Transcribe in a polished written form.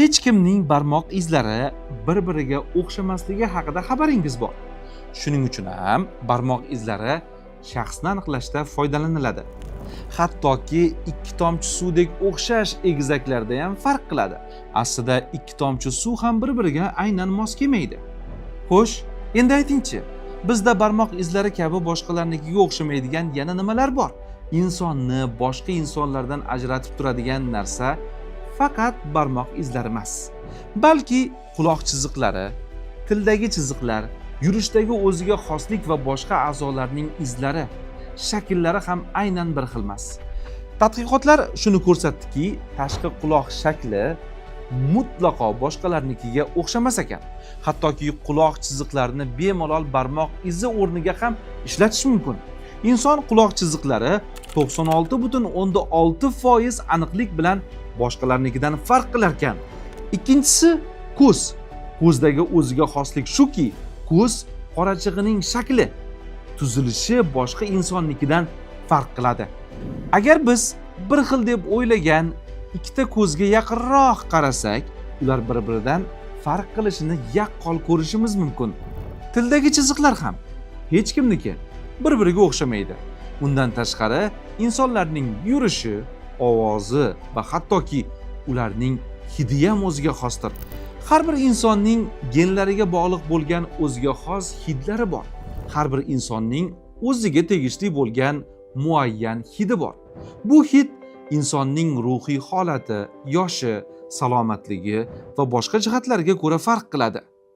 Hech kimning barmoq izlari bir-biriga o'xshamasligi haqida xabaringiz bor. Shuning uchun ham barmoq izlari shaxsni aniqlashda foydalaniladi. Hattoki ikki tomchi suvdek o'xshash egizaklarda ham farq qiladi. Aslida ikki tomchi suv ham bir-biriga aynan mos kelmaydi. Xo'sh, endi aytingchi, bizda barmoq izlari kabi boshqalarnikiga o'xshamaydigan yana nimalar bor? Insonni boshqa insonlardan ajratib turadigan narsa faqat barmoq izlari emas, balki quloq chiziqlari, tildagi chiziqlar, yurishdagi o'ziga xoslik va boshqa a'zolarning izlari, shakllari ham aynan bir xil emas. Tadqiqotlar shuni ko'rsatdiki, tashqi quloq shakli mutlaqo boshqalarnikiga o'xshamas ekan. Hattoki quloq chiziqlarini bemalol barmoq izi o'rniga ham ishlatish mumkin. Inson quloq chiziqlari 96,6% aniqlik bilan boshqalarnikidan farq qilar ekan. Ikkinchisi ko'z. Ko'zdagi o'ziga xoslik shuki, ko'z qorachig'ining shakli, tuzilishi boshqa insonnikidan farq qiladi. Agar biz bir xil deb o'ylagan ikkita ko'zga yaqinroq qarasak, ular bir-biridan farq qilishini yaqqol ko'rishimiz mumkin. Tildagi chiziqlar ham hech kimniki bir-biriga o'xshamaydi. Undan tashqari, insonlarning yurishi, ovozi va hattoki ularning hidi ham o'ziga xosdir. Har bir insonning genlariga bog'liq bo'lgan o'ziga xos hidlari bor. Har bir insonning o'ziga tegishli bo'lgan muayyan hidi bor. Bu hid insonning ruhiy holati, yoshi, salomatligi va boshqa jihatlarga ko'ra farq qiladi.